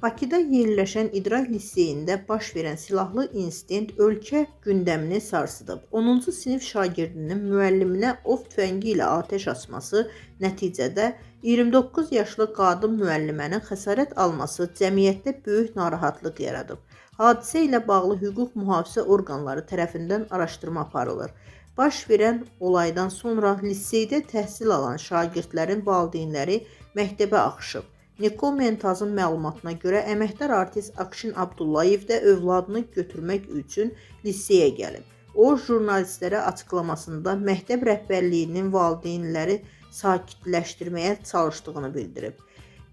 Bakıda yerləşən İdrak Liseyində baş verən silahlı insident ölkə gündəmini sarsıdıb. 10-cu sinif şagirdinin müəlliminə ov tüfəngi ilə atəş açması nəticədə 29 yaşlı qadın müəllimənin xəsarət alması cəmiyyətdə böyük narahatlıq yaradıb. Hadisə ilə bağlı hüquq mühafizə orqanları tərəfindən araşdırma aparılır. Baş verən olaydan sonra liseydə təhsil alan şagirdlərin valideynləri məktəbə axışıb. Nikol Mentazın məlumatına görə əməkdar artist Akşin Abdullayev də övladını götürmək üçün liseyə gəlib. O jurnalistlərə açıqlamasında məktəb rəhbərliyinin valideynləri sakitləşdirməyə çalışdığını bildirib.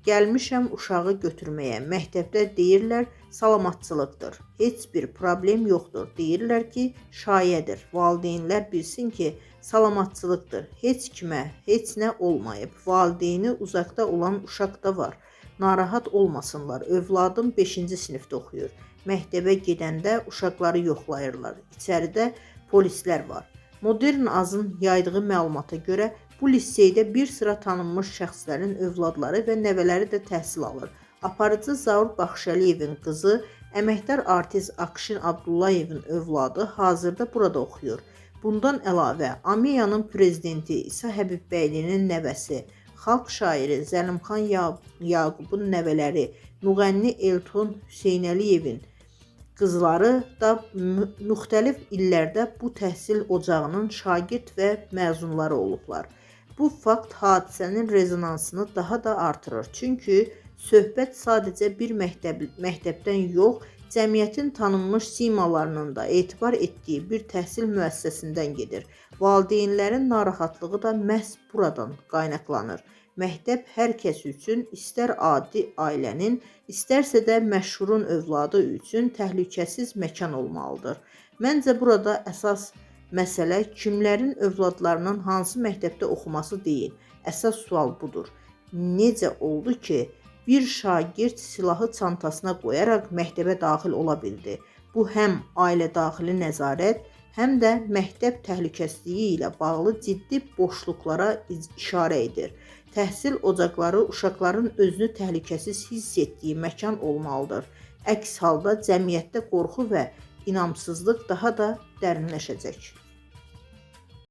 Gəlmişəm uşağı götürməyə. Məktəbdə deyirlər salamatçılıqdır. Heç bir problem yoxdur. Deyirlər ki, şayədir. Valideynlər bilsin ki, salamatçılıqdır. Heç kimə heç nə olmayıb. Valideyni uzaqda olan uşaq da var. Narahat olmasınlar. Övladım 5-ci sinifdə oxuyur. Məktəbə gedəndə uşaqları yoxlayırlar. İçəridə polislər var. Modern Azın yaydığı məlumata görə bu liseydə bir sıra tanınmış şəxslərin övladları və nəvələri də təhsil alır. Aparıcı Zaur Baxşəliyevin qızı, əməkdar artist Akşin Abdullayevin övladı hazırda burada oxuyur. Bundan əlavə, AMİA-nın prezidenti İsa Həbibbəylinin nəvəsi, xalq şairi Zəlimxan Yaqubun nəvələri, müğənni Elton Hüseynəliyevin qızları da müxtəlif illərdə bu təhsil ocağının şagird və məzunları olublar. Bu fakt hadisənin rezonansını daha da artırır. Çünki söhbət sadəcə bir məktəbdən yox, cəmiyyətin tanınmış simalarının da etibar etdiyi bir təhsil müəssisəsindən gedir. Valideynlərin narahatlığı da məhz buradan qaynaqlanır. Məktəb hər kəs üçün, istər adi ailənin, istərsə də məşhurun övladı üçün təhlükəsiz məkan olmalıdır. Məncə burada əsas məsələ kimlərin övladlarının hansı məktəbdə oxuması deyil. Əsas sual budur. Necə oldu ki, bir şagird silahı çantasına qoyaraq məktəbə daxil ola bildi? Bu həm ailə daxili nəzarət, həm də məktəb təhlükəsizliyi ilə bağlı ciddi boşluqlara işarə edir. Təhsil ocaqları uşaqların özünü təhlükəsiz hiss etdiyi məkan olmalıdır. Əks halda cəmiyyətdə qorxu və inamsızlıq daha da dərinləşəcək.